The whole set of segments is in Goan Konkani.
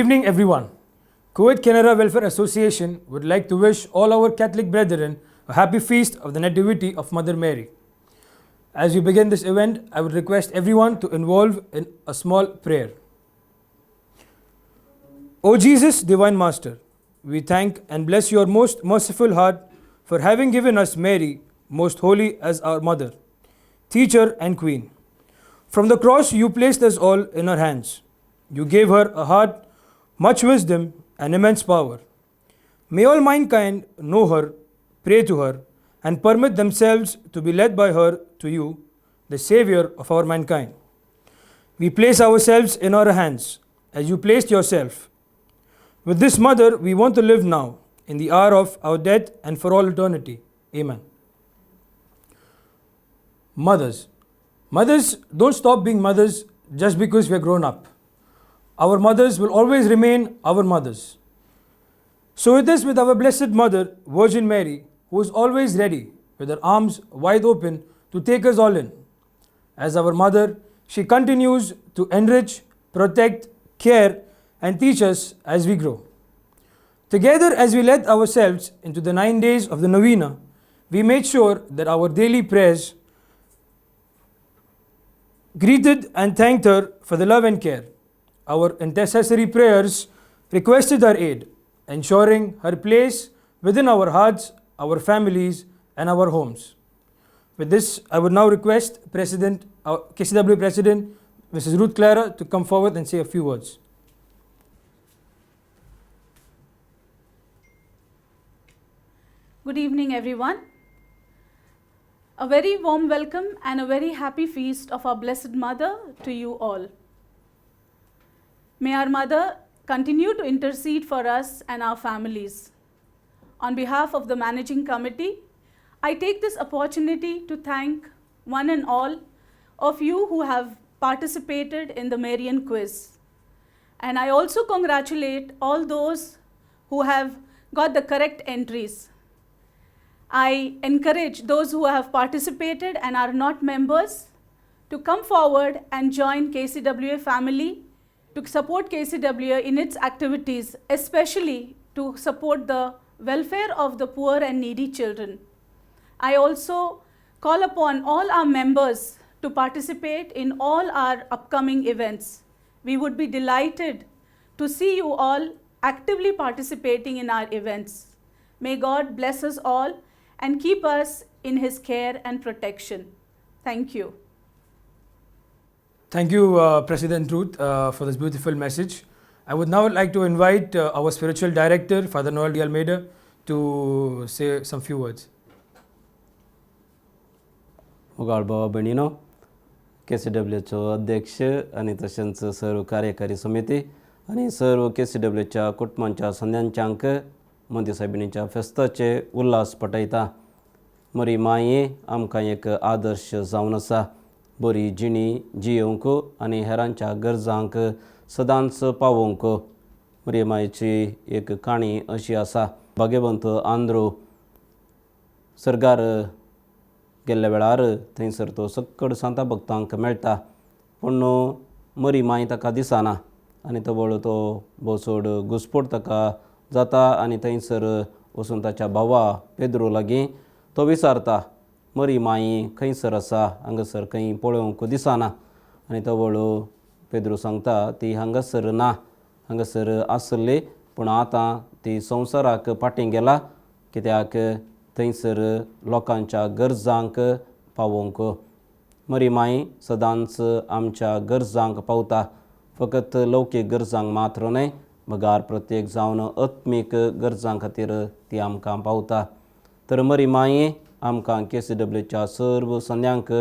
evening, everyone. Kuwait Canara Welfare Association would like to wish all our Catholic brethren a happy feast of the Nativity of Mother Mary. As we begin this event, I would request everyone to involve in a small prayer. O Jesus, Divine Master, we thank and bless your most merciful heart for having given us Mary, most holy, as our mother, teacher, and queen. From the cross, you placed us all in her hands. You gave her a heart, much wisdom, and immense power. May all mankind know her, pray to her, and permit themselves to be led by her to you, the Savior of our mankind. We place ourselves in her hands, as you placed yourself. With this mother, we want to live now, in the hour of our death and for all eternity. Amen. Mothers. Mothers don't stop being mothers just because we are grown up. Our mothers will always remain our mothers. So it is with our Blessed Mother, Virgin Mary, who is always ready, with her arms wide open, to take us all in. As our mother, she continues to enrich, protect, care, and teach us as we grow. Together, as we led ourselves into the 9 days of the novena, we made sure that our daily prayers greeted and thanked her for the love and care. Our intercessory prayers requested her aid, ensuring her place within our hearts, our families, and our homes. With this, I would now request President, KCW President, Mrs. Ruth Clara, to come forward and say a few words. Good evening, everyone. A very warm welcome and a very happy feast of our Blessed Mother to you all. May our Mother continue to intercede for us and our families. On behalf of the Managing Committee, I take this opportunity to thank one and all of you who have participated in the Marian Quiz. And I also congratulate all those who have got the correct entries. I encourage those who have participated and are not members to come forward and join KCWA family to support KCWA in its activities, especially to support the welfare of the poor and needy children. I also call upon all our members to participate in all our upcoming events. We would be delighted to see you all actively participating in our events. May God bless us all and keep us in His care and protection. Thank you. Thank you, President Ruth, for this beautiful message. I would now like to invite our spiritual director, Father Noel de Almeida, to say some few words. मोगाळ भावा भयणीनो, के सी डब्ल्यूचो अध्यक्ष आनी तशेंच सर्व कार्यकारी समिती आनी सर्व के सी डब्ल्यूच्या कुटुंबांच्या संद्यांच्यांक मोदी सायबिणीच्या फेस्ताचे उल्हास पटयता. मरी माये आमकां एक आदर्श जावन आसा. बरी जिणी जियोवंक आनी हेरांच्या गरजांक सदांच पावोवंक. मरी मायेची एक काणी अशी आसा. भाग्यवंत आंद्रो सर्गार गेल्ल्या वेळार थंयसर तो सक्कड सांता भक्तांक मेळटा, पूण मरी माय ताका दिसना आनी तवळ तो भोव चड घुस्पट ताका जाता आनी थंयसर वचून ताच्या भावा पेद्रो लागीं तो विचारता, मरी माई खंयसर आसा, हांगासर खंय पळोवंक दिसना. आनी तवळ पेद्रो सांगता, ती हांगासर ना, हांगासर आसली पूण आतां ती संवसाराक फाटीं गेला, कित्याक थंयसर लोकांच्या गरजांक पावोवंक. मरी माई सदांच आमच्या गरजांक पावता, फकत लौकीक गरजांक मात्र न्हय, बगार प्रत्येक जावन आत्मीक गरजां खातीर ती आमकां पावता. तर मरी माई आमकां के सी डब्ल्यूच्या सर्व संद्यांक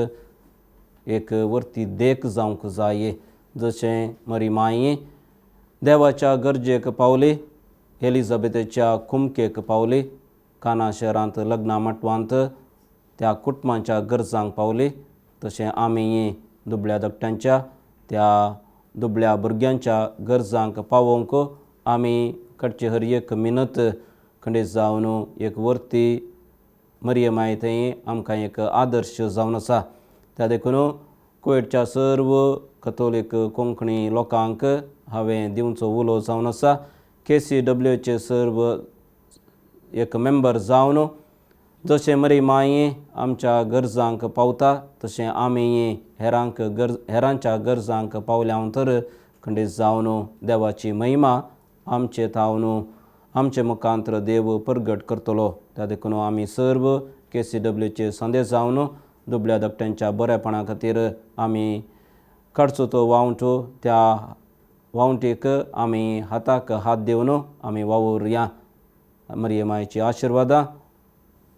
एक वर्ती देख जावंक जाय. जशें मरी माई देवाच्या गरजेक पावली, एलिझाबेथेच्या कुमकेक पावली, काना शहरांत लग्ना माटवांत त्या कुटुंबांच्या गरजांक पावली, तशें आमी दुबळ्या धाकट्यांच्या त्या दुबळ्या भुरग्यांच्या गरजांक पावोवंक आमी कडचे हर एक मिनत खंडीत जावन एक वर्ती मरियम माई थंय आमकां एक आदर्श जावन आसा. त्या देखून कुवेटच्या सर्व कथोलीक कोंकणी लोकांक हांवें दिवचो उलो जावन आसा. के सी डब्ल्यूचे सर्व एक मेंबर जावन जशें मरी माई आमच्या गरजांक पावता तशें आमी हेरांक हेरांच्या गरजांक पावल्या तर खंडीत जावन देवाची महिमा आमचे थावन आमचे मुखांत्र देव परगट करतलो. त्या देखून आमी सर्व के सी डब्ल्यूचे संदेश जावन दुबल्या धाकट्यांच्या बरेपणा खातीर आमी काडचो तो वावंटो त्या वावंटीक आमी हाताक हात दिवन आमी वावुरया. मरिये मायची आशिर्वादां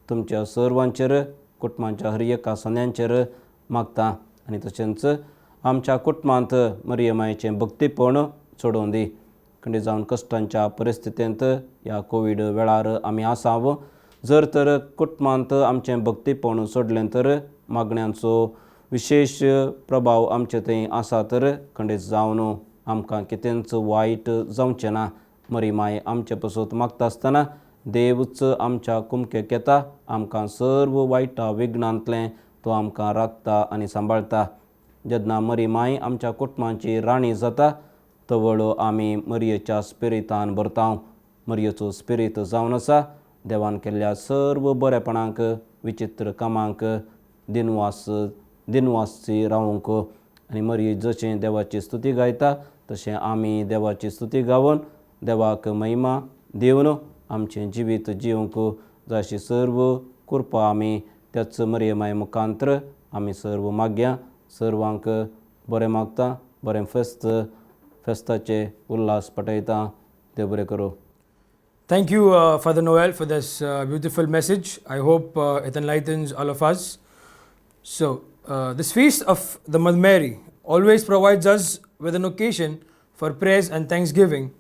तुमच्या सर्वांचेर कुटुंबाच्या हर एका सन्यांचेर मागता आनी तशेंच आमच्या कुटुंबांत मरिये मायचें भक्तीपण चडोवन दी. खंडीत जावन कश्टांच्या परिस्थितींत ह्या कोवीड वेळार आमी आसाव. जर तर कुटुंबांत आमचें भक्तीपण सोडलें तर मागण्यांचो विशेश प्रभाव आमचे थंय आसा तर खंडीत जावन आमकां कितेंच वायट जावचें ना. मरी माय आमचे पसत मागता आसतना देवच आमच्या कुमकेक येता, आमकां सर्व वायटा विघ्नांतलें तो आमकां राखता आनी सांबाळटा. जेन्ना मरी माय आमच्या कुटुंबाची राणी जाता तवळ आमी मरयेच्या स्पिरितान भरता. मरयेचो स्पिरीत जावन आसा देवान केल्ल्या सर्व बरेपणांक विचित्र कामांक दिनवास दिनवासी रावंक आनी मरये जशें देवाची स्तुती गायता तशें आमी देवाची स्तुती गावन देवाक महिमा दिवन आमचें जिवीत जिवंक जाय अशी सर्व कृपा आमी त्याच मरये माये मुखांत्र आमी सर्व मागया. सर्वांक बरें मागता, बरें फेस्त फेस्ताचे उल्हास पटयता. देव बरें करूं. Thank you, Father Noel, for this beautiful message. I hope it enlightens all of us. So, this feast of the Mother Mary always provides us with an occasion for prayers and thanksgiving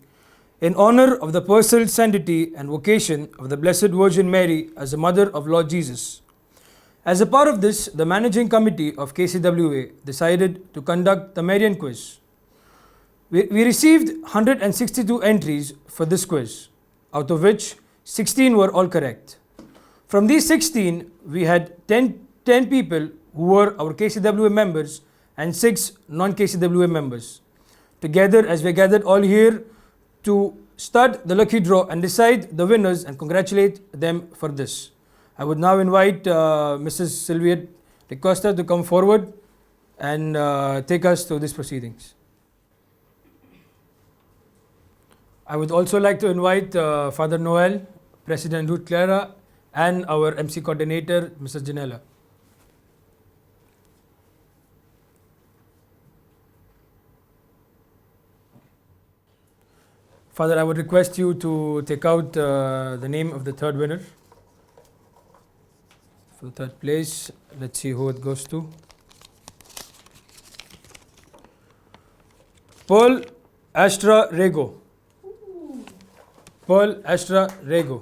in honor of the personal sanctity and vocation of the Blessed Virgin Mary as the Mother of Lord Jesus. As a part of this, the Managing Committee of KCWA decided to conduct the Marian Quiz. We received 162 entries for this quiz, out of which 16 were all correct. From these 16, we had 10 people who were our KCWA members and 6 non-KCWA members. Together, as we gathered all here to start the lucky draw and decide the winners and congratulate them for this. I would now invite Mrs. Sylvia DeCosta to come forward and take us through these proceedings. I would also like to invite Father Noel, President Ruth Clara, and our MC coordinator, Mrs. Janella. Father, I would request you to take out the name of the third winner. For the third place, let's see who it goes to. Pearl Astra Rego. Pearl Astra Rego.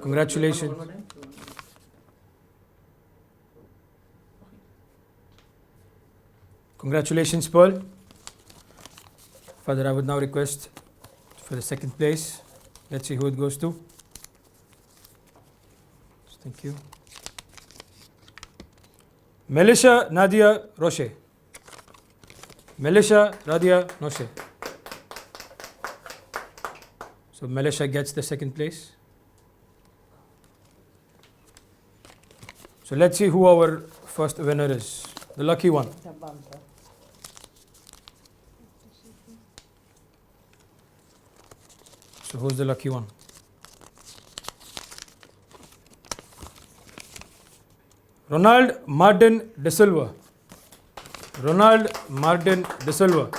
Congratulations. Congratulations, Pearl. Father, I would now request for the second place. Let's see who it goes to. Thank you. Melisha Nadia Roche. Melisha Nadia Roche. So Melisha gets the second place. So let's see who our first winner is, the lucky one. So who's the lucky one? Ronald Martin De Silva. Ronald Martin De Silva.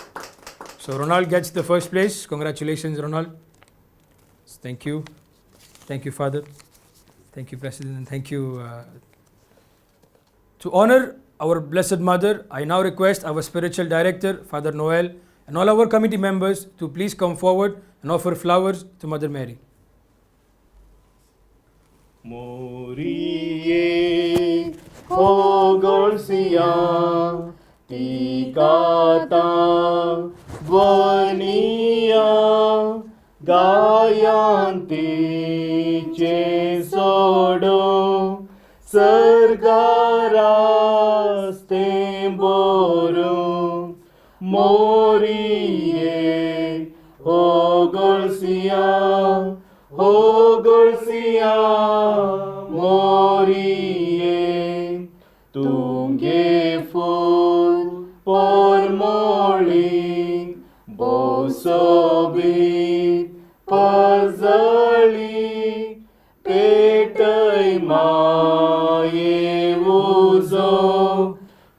So Ronald gets the first place. Congratulations, Ronald. Thank you. Thank you, Father. Thank you, President, and thank you. To honor our Blessed Mother, I now request our spiritual director, Father Noel, and all our committee members to please come forward and offer flowers to Mother Mary. Moriye Hogorsia Tikata Varniya Gayanti Cheso सर्गारास्ते बोरू मोरिये हो गोळसिया हो गोळसिया मोरिये तुंगे फूल पोरमोळी बोसोबीत परजळी पेटय माये उजो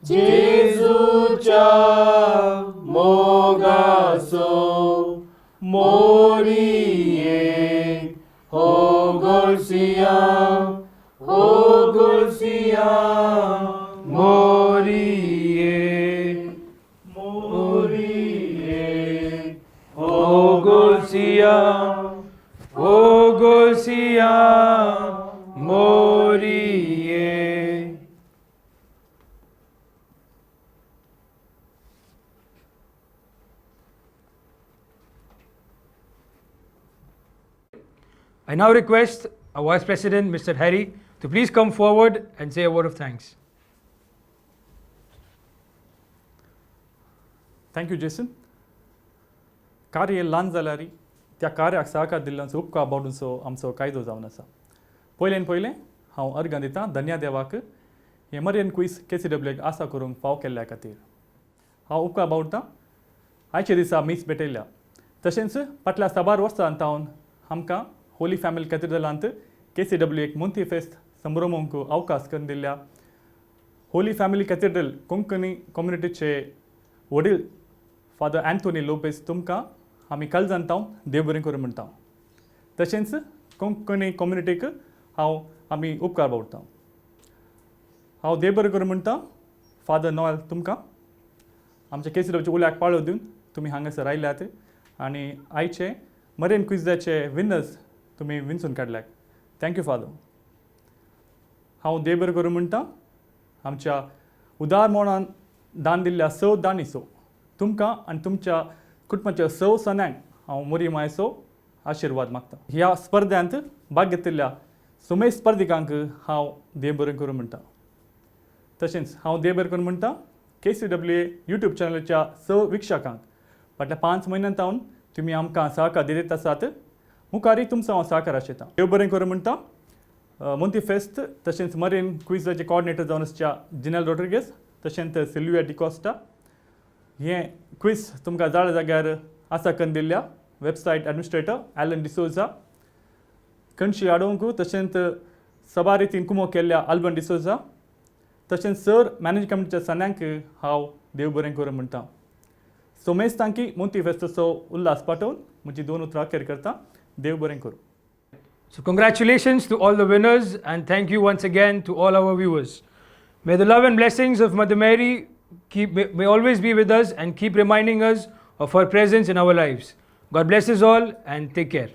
जेजूच्या मोगासो मोरिये हो गोळसिया मोरिये मोरिये हो गोलसिया हो गोलसिया मोरिये. I now request our Vice President, Mr. Harry, to please come forward and say a word of thanks. Thank you Jason. कार्य ल्हान जाल्यार त्या कार्याक सहकार दिल्ल्याचो उपकार बावडूनचो आमचो कायदो जावन आसा. पयल्यान पयलें हांव अर्गां दितां धन्या देवाक हें मरियन क्वीज KCWA आसा करूंक फाव केल्ल्या खातीर. हांव उपकार बावडटां आयच्या दिसा मीस भेटयल्या. तशेंच फाटल्या साबार वर्सां सावन आमकां होली फॅमिली कॅथेड्रलांत KCWA एक मोंती फेस्त संभ्रमूंक अवकाश करून दिल्ल्या होली फॅमिली कॅथेड्रल कोंकणी कम्युनिटीचे वडील फादर अँथोनी लोपेज तुमकां आमी कालजान ताव देव बरें करूं म्हणटा. तशेंच कोंकणी कम्युनिटीक हांव आमी उपकार बावडटा. हांव देव बरें करूं म्हणटा फादर नॉयल तुमकां आमच्या KCWA उल्याक पाळो दिवन तुमी हांगासर आयल्यात आनी आयचे मरेन क्विजाचे विनर्स तुमी विंचून काडल्यात. Thank you father. हांव देव बरें करूं म्हणटा आमच्या उदार मनान दान दिल्ल्या स दानीसो तुमकां आनी तुमच्या कुटुंबाच्या स सन्यांक हांव मोरी मायसो आशिर्वाद मागता. ह्या स्पर्ध्यांत भाग घेतिल्ल्या सुमेश स्पर्धिकांक हांव देव बरें करूं म्हणटा. तशेंच हांव देव बरें करूं म्हणटा KCWA YouTube चॅनलाच्या स विक्षकांक फाटल्या 5 म्हयन्यां सावन तुमी आमकां सहकार दित आसात. मुखारय तुमचो हांव सहकार आशयतां. देव बरें करूं म्हणटा मोंती फेस्त तशेंच मरीन क्विजाचे कॉर्डिनेटर जावन आसच्या जिनल रोड्रिगेज तशेंच सिल्विया डिकॉस्टा हें क्विज तुमकां जाळ जाग्यार आसा करून दिल्ल्या वेबसायट एडमिनिस्ट्रेटर एलन डिसोजा कणशी आडोवंक तशेंच सबार रितीन कुमो केल्ल्या आल्बन डिसोजा तशेंच सर मॅनेज कमिटीच्या सन्यांक हांव देव बरें करूं म्हणटा. सोमेस तांकी मोंती फेस्ताचो उल्हास पाठोवन म्हजी 2 उतरां अखेर करता. देव बरें करूं. So congratulations to all the winners and thank you once again to all our viewers. May the love and blessings of Mother Mary may always be with us and keep reminding us of her presence in our lives. God bless us all and take care.